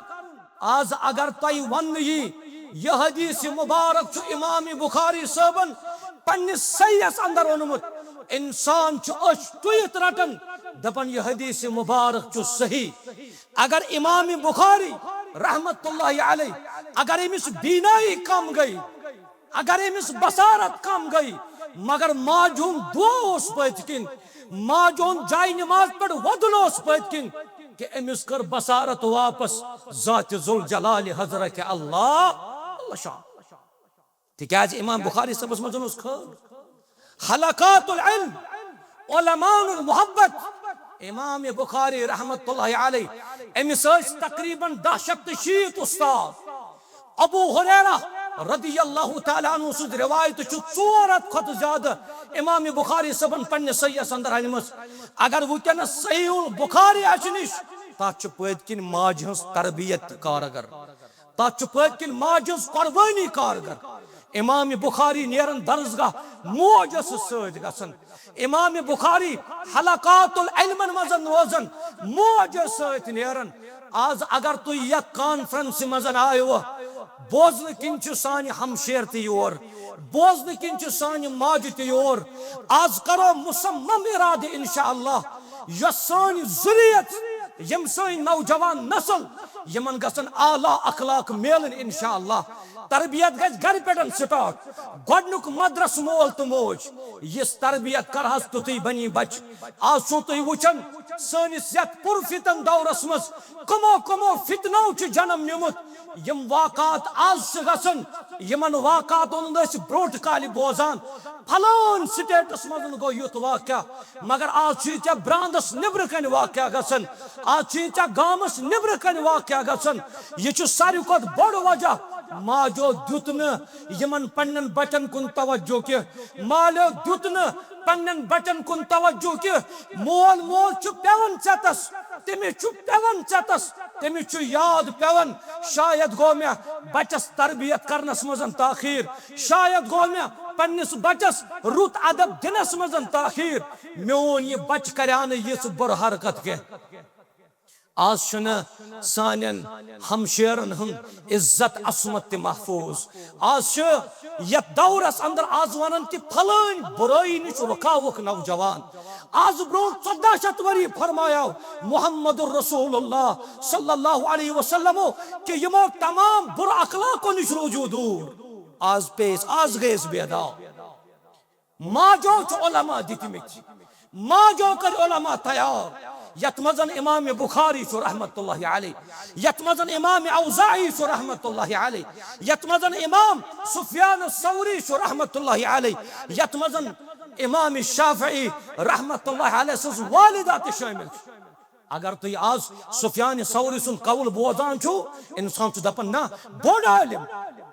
آز اگر تۄہہِ وننہٕ یی، یہِ حدیث مبارک چھُ امام بخاری صٲبن پننِس صحیحس اندر اوٚنمُت، انسان چھُ أچھ ٹُوِتھ رٹان، دپان، یہِ حدیث مبارک چھُ صحیح۔ اگر امام بخاری رحمت اللہ علیہ، اگر أمِس بینائی کم گئی، اگر أمِس بصارت کم گئی، مگر ماجہِ ہُنٛد دعا اوس پٔتۍ کِنۍ، ماجہِ ہُنٛد جاے نماز پٮ۪ٹھ وۄدُن اوس پٔتۍ کِنۍ، کہِ أمِس کٔر بصارت واپس ذات ذوالجلال حضرت اللہ، اللہ شان۔ تِکیازِ امام بخاری صٲبس منٛز اوس خٲل۔ حلقات العلم، علماء المحبت، امام بخاری رحمت اللہ علیہ، أمِس ٲسۍ تقریباً دَہ شیٚتھ تہٕ شیٖتھ استاد۔ ابو ہریرہ رضی اللہ تعالیٰ عنہ سٕنٛز روایت چھُ ژور ہتھ کھۄتہٕ زیادٕ امام بخاری صٲبن پننِس صحیحس اندر أنمٕژ۔ اگر وٕنکیٚنس صحیح البخاری اسہِ نِش، تتھ چھُ پٔتۍ کِنۍ ماجہِ ہٕنٛز تربیت تہِ کارگر۔ تتھ چھُ پٔتۍ کِنۍ ماجہِ ہٕنٛز قۄربٲنی کارگر۔ امام بخاری نیران درسگاہ، موج ٲسٕس سۭتۍ گژھان۔ امام بخاری حلقات العلمن منٛز روزان، موج ٲس سۭتۍ نیران۔ آز اگر تُہۍ یتھ کانفرنسہِ منٛز آیوٕ، بوزنہٕ کِنۍ چھِ سانہِ ہمشیر تہِ یور، بوزنہٕ کِنۍ چھِ سانہِ ماجہِ تہِ یور۔ آز کرو مصمم ارادٕ انشاءاللہ، یۄس سٲنۍ ذُریت، یِم سٲنۍ نوجوان نسل، یِمن گژھن اعلیٰ اخلاق میلٕنۍ انشاءاللہ۔ تربیت گژھِ گرِ پٮ۪ٹھ سٹارٹ۔ گۄڈنیُک مدرسہٕ مول تہٕ موج، یِژھ تربیت کرہس تیُتھُے بنی بچہِ۔ آز چھُو تُہۍ وٕچھان سٲنِس یتھ پُرفتن دورس منٛز کٕمو کٕمو فتنو چھُ جنم نیومُت۔ یِم واقعات آز چھِ گژھان، یِمن واقعاتن ہُنٛد أسۍ برونٛٹھ کالہِ بوزان، فلٲنۍ سٹیٹس منٛز گوٚو یُتھ واقعہ، مگر آز چھُ یہِ ژےٚ براندس نیبرٕ کنہِ واقعہ گژھان، آز چھُ یہِ ژےٚ گامس نیبرٕ کنہِ واقعہ گژھان۔ یہِ چھُ ساروی کھۄتہٕ بوٚڑ وجہ، ماجو دیُت نہٕ یِمن پننٮ۪ن بچن کُن توجہ کینٛہہ، مالیو دیُت نہٕ پننٮ۪ن بچن کُن توجہ کینٛہہ۔ مول موج چھُ پٮ۪وان ژٮ۪تس، تٔمِس چھُ پٮ۪وان ژٮ۪تس، تٔمِس چھُ یاد پٮ۪وان، شاید گوٚو مےٚ بچس تربیت کرنس منٛز تاخیر، شاید گوٚو مےٚ پننِس بچس رُت ادب دِنس منٛز تاخیر۔ میون یہِ بچہٕ کرِ ہا نہٕ یِژھ بُرٕ حرکت کینٛہہ۔ آز چھُنہٕ سانٮ۪ن ہمشیرن ہُنٛد عزت عصمت تہِ محفوظ۔ آز چھُ یتھ دورس اندر آز ونان تہِ فلٲنۍ برٲیی نِش رُکاوُکھ نوجوان۔ آز برونٛٹھ ژۄداہ شیٚتھ ؤری فرمایاو محمد رسول اللہ صلی اللہ علیہ وسلمو کہ یِمو تمام بُرٕ اخلاقو نِش روٗزِو دوٗر۔ آز پیٚیہِ أسۍ، آز گٔے أسۍ بیدار۔ ماجو چھُ علماء دِتمٕتۍ، ماجو کٔرۍ علماء تیار، یتھ منٛز امام بخاری چھُ رحمت اللہ علیہ، یتھ منٛز امام اوزاعی چھُ رحمت اللہ علیہ، یتھ منٛز امام سفیان ثوری چھُ رحمت اللہ علیہ، یتھ منٛز امام شافعی رحمت اللہ علیہ سٕنٛز والدہ تہِ شٲمِل چھِ۔ اگر تُہۍ آز سفیان ثوری سُنٛد قول بوزان چھُو، انسان چھُ دپان، نہ، بوٚڑ عالم۔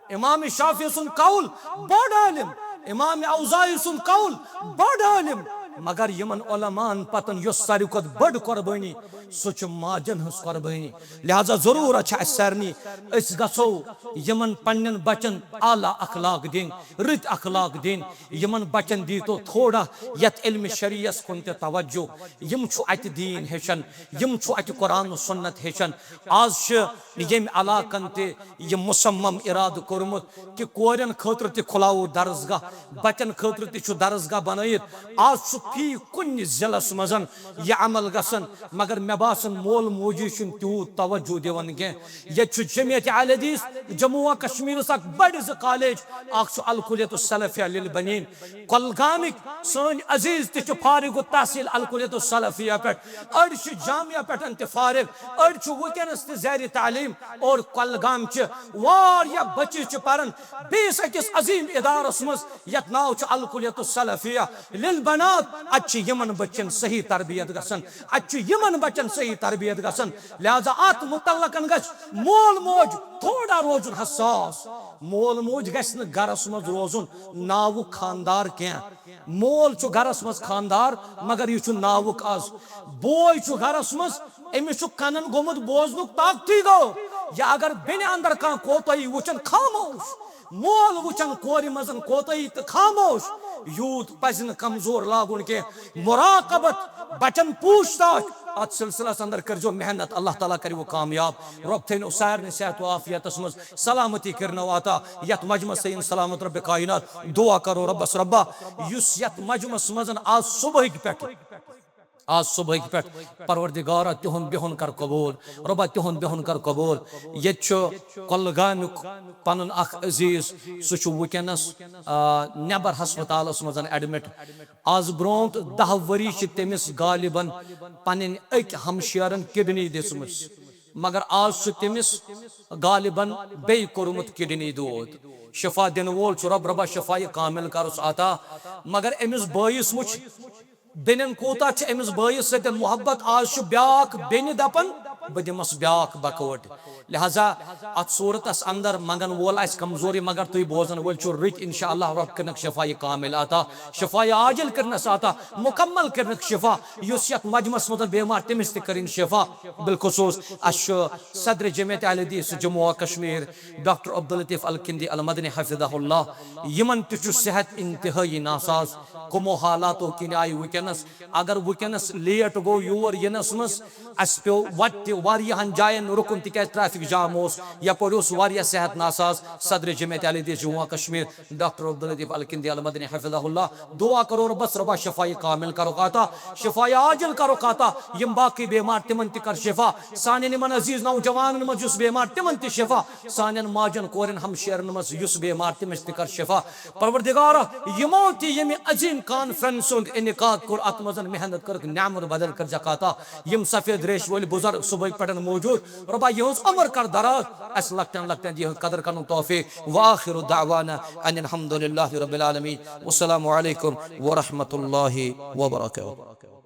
امام شافعی سُنٛد قول، بوٚڑ عالم۔ امام اوزاعی سُنٛد قول، بوٚڑ عالم۔ مگر یِمن علماءن پتن یۄس ساروی کھۄتہٕ بٔڑ قربٲنی، سُہ چھُ ماجن ہٕنٛز قربٲنی۔ لہذا ضروٗرت چھِ اَسہِ سارنٕے، أسۍ گژھو یِمن پننٮ۪ن بچن اعلیٰ اخلاق دِنۍ، رٕتۍ اخلاق دِنۍ۔ یِمن بچن دیٖتو تھوڑا یتھ علم شریعس کُن تہِ توجہ۔ یِم چھُ اتہِ دیٖن ہیٚچھان، یِم چھُ اتہِ قرآن و سنت ہیٚچھان۔ آز چھِ ییٚمہِ علاقن تہِ یہِ مصمم ارادٕ کوٚرمُت کہ کورٮ۪ن خٲطرٕ تہِ کھُلاوو درسگاہ، بچن خٲطرٕ تہِ چھُ درسگاہ بنٲیِتھ۔ آز چھُ فی کُنہِ ضلعس منٛز یہِ عمل گژھان، مگر مےٚ باسان مول موجی چھُنہٕ تیوٗت توجہ دِوان کینٛہہ۔ ییٚتہِ چھُ جمعیت اہل حدیث جموں و کشمیرس اکھ بٔڑ زٕ کالج، اکھ چھُ الکلیت السلفیہ للبنین، کۄلگامٕکۍ سٲنۍ عزیز تہِ چھِ فارغ التحصیل الکلیت السلفیہ پٮ۪ٹھ، أڑۍ چھِ جامعہ پٮ۪ٹھ تہِ فارغ، أڑۍ چھِ وٕنکیٚنس تہِ زیر تعلیٖم، اور کۄلگام چھِ واریاہ بچی چھِ پران بیٚیِس أکِس عظیٖم ادارس منٛز یتھ ناو چھُ الکلیت السلفیہ للبنات۔ اتہِ چھِ یِمن بچن صحیح تربیت گژھان، اتہِ چھُ یِمن بچن صحیح تربیت گژھان۔ لہذا اتھ متعلقن گژھِ مول موج تھوڑا روزُن حساس۔ مول موج گژھِ نہٕ گرس منٛز روزُن ناوُک خاندار کینٛہہ۔ مول چھُ گرس منٛز خاندار، مگر یہِ چھُ ناوُک آز۔ بوے چھُ گرس منٛز، أمِس چھُ کنن گوٚمُت بوزنُک طاقتٕے گوٚو۔ یا اگر بیٚنہِ اندر کانٛہہ کوتٲہی وٕچھن، خاموش۔ مول وٕچھن کورِ منٛز کوتٲہی تہٕ خاموش۔ یوٗت پزِ نہٕ کمزور لاگُن کینٛہہ۔ مراقبت، بچن پوچھ تاچھ، اتھ سلسلس اندر کٔرزیو محنت، اللہ تعالیٰ کٔرِو کامیاب۔ رۄب تھٲینو سارنٕے صحت و عافیتس منٛز، سلامتی کٔرنو عطا، یتھ مجمعس تھٲیِن سلامت رب کائنات۔ دعا کرو ربس، ربا، یُس یتھ مجمعس منٛز آز صبحٕکۍ پٮ۪ٹھ، آز صبحٕکۍ پٮ۪ٹھ، پروردگارا، تِہُنٛد بِہُن کر قبول، ربا، تِہُنٛد بِہُن کر قبول۔ ییٚتہِ چھُ کۄلگامیُک پنُن اکھ عزیز، سُہ چھُ وٕنکیٚنس، آ، نیبر ہسپتالس منٛز ایڈمٹ۔ آز برونٛٹھ دَہ ؤری چھِ تٔمِس غالباً پنٕنۍ أکۍ ہمشیرن کڈنی دِژمٕژ، مگر آز چھُ تٔمِس غالباً بیٚیہِ کوٚرمُت کڈنی دود۔ شفا دِنہٕ وول چھُ رب، ربا شفایہِ کامل کرُس عطا۔ مگر أمِس بٲیِس وٕچھ، بیٚنٮ۪ن کوٗتاہ چھِ أمِس بٲیِس سۭتۍ محبت۔ آز چھُ بیٛاکھ بیٚنہِ دپان، بہٕ دِمس بیٛاکھ بکوٹ۔ لہذا اتھ صورتس اندر منگن وول آسہِ کمزوری، مگر تُہۍ بوزن وٲلۍ چھِو رٕتۍ، انشاءاللہ رب کٔرنکھ شفایہِ کامل عطا، شفایہِ عاجل کٔرنس عطا، مکمل کٔرنکھ شفا۔ یُس یتھ مجمعس منٛز بیمار، تٔمِس تہِ کٔرِن شفا۔ بالخصوص اسہِ چھُ صدر جمعیت اہل حدیث جموں و کشمیر ڈاکٹر عبداللطیف الکندی المدنی حفظہ اللہ، یِمن تہِ چھُ صحت انتہٲئی ناساز، کمو حالاتو کِنۍ آیہِ وٕنکیٚنس۔ اگر وٕنکیٚنس لیٹ گوٚو یور یِنس منٛز، اسہِ پیوٚو وتہِ تہِ واریاہن جاین رُکُن، تِکیازِ ٹریفک جام اوس، یپٲرۍ اوس واریاہ صحت ناساز۔ صدر جمعیت اہل حدیث جموں و کشمیر ڈاکٹر عبداللطیف الکندی المدنی حفظہ اللہ، دعا کرو ربس، ربا شفایہِ کامل کرُکھ عطا، شفایہِ عاجل کرُکھ عطا۔ یِم باقٕے بیمار، تِمن تہِ کر شفا۔ سانٮ۪ن یِمن عزیز نوجوانن منٛز یُس بیمار، تِمن تہِ شفا۔ سانٮ۪ن ماجن، کورٮ۪ن، ہمشیرن منٛز یُس بیمار، تٔمِس تہِ کر شفا۔ پروردگارا، یِمو تہِ ییٚمہِ عظیٖم کانفرنس ہُنٛد انعقاد کوٚر، اتھ منٛز محنت کٔرٕکھ، نعمت بدل کٔرزٮ۪کھ عطا۔ یِم سفید ریش وٲلۍ بُزرگ صبحٕکۍ پٮ۪ٹھ موجود، رۄبا، یِہٕنٛز عمر کر دراز، اسہِ لۄکٹٮ۪ن لۄکٹٮ۪ن یِہٕنٛز قدر کرنُک توفیق۔ وآخر دعوانا ان الحمد للہ رب العالمین۔ والسلام علیکم ورحمۃ اللہ وبرکاتہ۔